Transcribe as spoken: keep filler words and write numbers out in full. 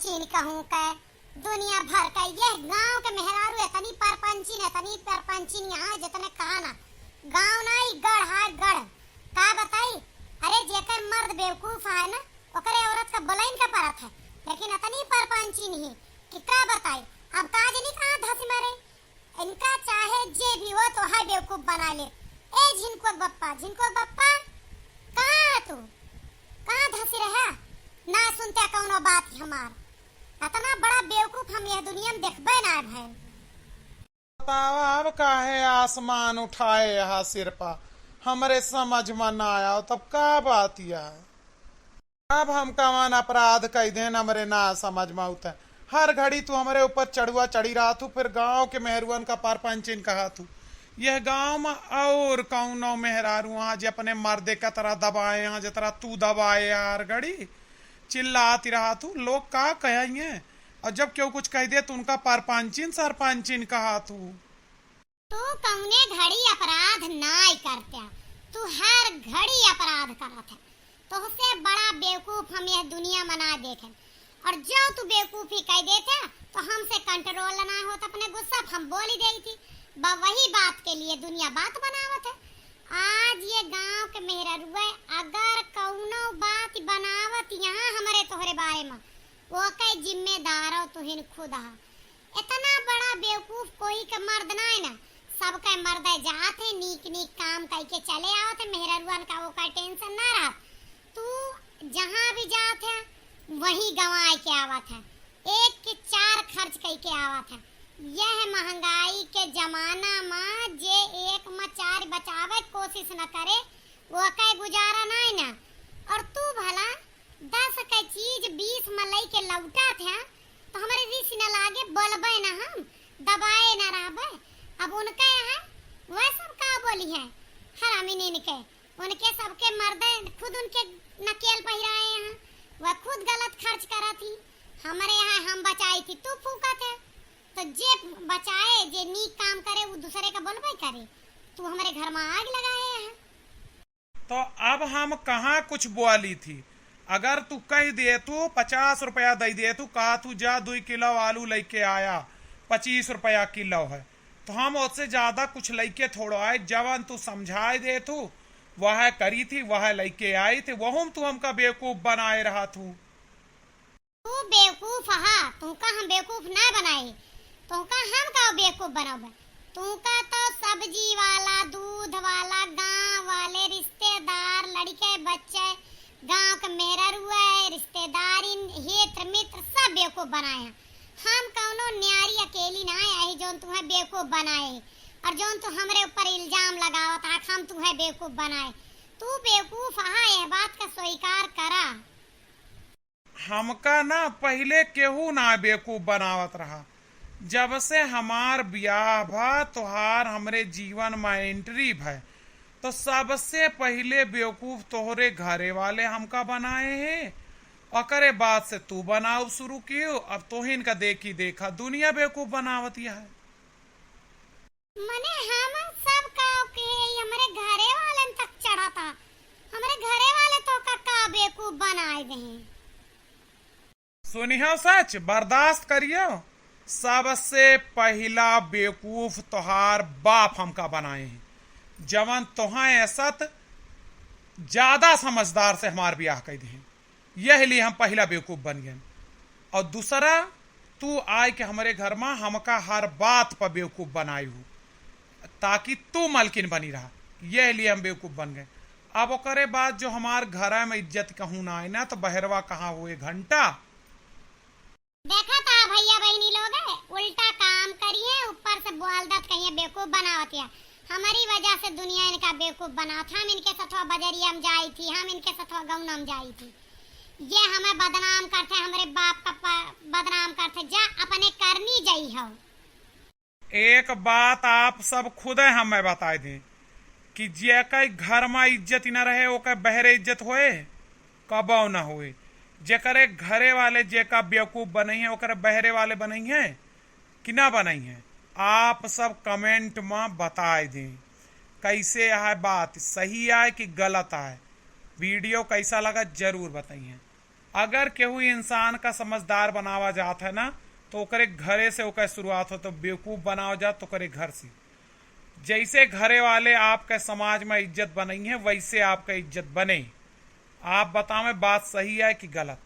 चीन कहूँ के दुनिया भर का यह गांव के मेहरारू इतनी परपंचिन, इतनी परपंचिन यहाँ जितने कहा ना, गांव ना, ई गढ़ है, गढ़। का बताई? अरे, जेकर मर्द बेवकूफ है ना, ओकरे औरत का बोलाइन का परत है, लेकिन इतनी परपंचिन ही कि का बताई। अब का जनी कहाँ धस मरे। इनका चाहे जे भी हो, तो है बेवकूफ बना ले। ए झिनकुआ बप्पा, झिनकुआ बप्पा, कहाँ है तू? कहाँ धसी रहा? ना सुनते कौनो बात हमार। इतना बड़ा बेवकूफ हम यह दुनिया में देखबे ना है भाई। बतावा, अब काहे आसमान उठाए यहाँ सिर पा? हमरे समझ में ना आओ, तब का बात यह है? अब हम कवन अपराध कइ देन, हमरे ना समझ में आवत है। हर घड़ी तू हमरे ऊपर चढ़ुआ चढ़ी रहत हू, फिर गांव के मेहरुअन का परपंचिन कहत हू। यह गांव में और कौनो मेहरारू हाँ जे अपने मर्दे का तरह दबाए हाँ, जे तरह तू दबाए हर घड़ी चिल्लात रहत हू, लोग का कहेंगे? और जब केहू कुछ कह दे तो उनका परपंचिन सरपंचिन कहत हू। तू कौने घड़ी अपराध नाय करत्या, तू हर घड़ी अपराध करत है। तोहसे बड़ा बेवकूफ हम यह दुनिया में ना देखे। और जो तू बेवकूफी कह देते तो हमसे कंट्रोल ना होत, अपने गुस्सा पे हम बोली देई थी। ब-, वही बात के लिए दुनिया बात बनावत है। आज ये गांव के मेहररुए अगर कौनो बात बनावत यहाँ हमरे तोहरे बारे में, वो के जिम्मेदार हो तुहिन खुद हा। इतना बड़ा बेवकूफ कोई के मर्द ना है ना, सबके मर्द जात है, नीक नीक काम कइ के चले आवत है, मेहररुअन का ओकर टेंशन ना रहत। तू जहाँ भी जात है, वहीं गंवाए के आवत है, एक के चार खर्च कइ के आवत है। यह महंगाई के जमाना में जे एक में चार बचावे के कोशिश न करे, वो के गुजारा ना है ना। और तू भला दस के चीज बीस में लइके लौटत है, तो हमरे रिस न लागे, बोलबे न हम, दबाए न रहबे। अब उनके यहाँ वह सब का बोली है, हरामी नीन के, उनके सबके मर्दे खुद उनके नकेल पहिराए हैं, वह खुद गलत खर्च करत ही। हमरे यहाँ हम बचाई थी, तू फूकत है। तो जे बचाए, जे नीक काम करे, वो दूसरे का बोलबे करे। तू हमरे घर में आग लगाए है। तो अब हम कहाँ कुछ बोली थी? अगर तू कह देतू, पचास रुपया दे देतू, कहा तू जा दुई किलो आलू लइके आया, पच्चीस रुपया किलो है, तो हम उससे ज्यादा कुछ लइके थोड़ो आए। जवन तू समझाए देतू, वह करी थी, वह लइके आई थी, वहू में तू हमका बेवकूफ बनाए रहा थू। तू बेवकूफ हा, तुहका हम बेवकूफ ना बनाए, तुहका हम का बेवकूफ बनावे? तुहका तो सब्जी वाला, दूध वाला, गांव वाले, रिश्तेदार, लड़के बच्चे, गांव के मेहररुए, रिश्तेदारिन, हित मित्र सब बेवकूफ बनाए हैं। हम कौनो न्यारी अकेली ना आए ही जौन तुहे बेवकूफ बनाए, और जौन तू हमरे ऊपर इल्जाम लगावत हा, हम तुहे बेवकूफ बनाए। तू बेवकूफ हा, यह बात का स्वीकार करा। हमका ना पहिले केहू ना बेवकूफ बनावत रहा। जब से हमार बियाह भा, तोहार हमरे जीवन में entry भय, तो सबसे पहिले बेवकूफ तोहरे घरे वाले हमका बनाए हैं। ओकरे बाद से तू बनाव शुरू कियो। अब तोहिन का देखी देखा दुनिया बेवकूफ बनावत है। मने हम सब का के हमरे घरे वालन तक चढ़ता, हमरे घरे वाले तो का, का बेवकूफ बनाए दे हैं। सुनियो सच, बर्दाश्त करियो। सबसे पहिला बेवकूफ तोहार बाप हमका बनाए हैं, जवन तोहा ऐसत ज्यादा समझदार से हमार बियाह कइ दे हैं। यह लिए हम पहिला बेवकूफ बन गए। और दूसरा, तू आए के हमरे घर में हमका हर बात पर बेवकूफ बनाई हो, ताकि तू मलकिन बनी रहा, यह लिए हम बेवकूफ बन गए। अब ओकरे बाद जो हमार घर में इज्जत कहूँ ना आए ना, तो बहरवा कहाँ हुए घंटा। देखा था भैया बहनी लोग, उल्टा काम करिए, ऊपर से बोल दत कहिए बेवकूफ बनावत है। हमारी वजह से दुनिया इनका बेवकूफ बनावत। हम इनके सथवा बजरिया में जाई थी, हम इनके सथवा गौना में जाई थी। ये हमें बदनाम करते, हमरे बाप का प-, बदनाम करते। जा अपने करनी जई हो। एक बात आप सब खुदे हमें बताए दें कि जेके घर में इज्जत न रहे, ओके बहरे इज्जत होए? कबो न होए। जेकरे घरे वाले जेका बेवकूफ बनई हैं, ओकरे बहरे वाले बनई हैं कि ना बनई हैं? आप सब comment में बताए दें, कैसे यह बात सही आए कि गलत आए। Video कैसा लगा, जरूर बताइए। अगर केहू इंसान का समझदार बनावा जात है ना, तो ओकरे घरे से ओकर शुरुआत हो। तो बेवकूफ बनावा जात तो ओकरे घर से। जैसे घरे वाले आपके समाज में इज्जत बनई है, वैसे आपका इज्जत बने। आप बतावें, बात सही है कि गलत?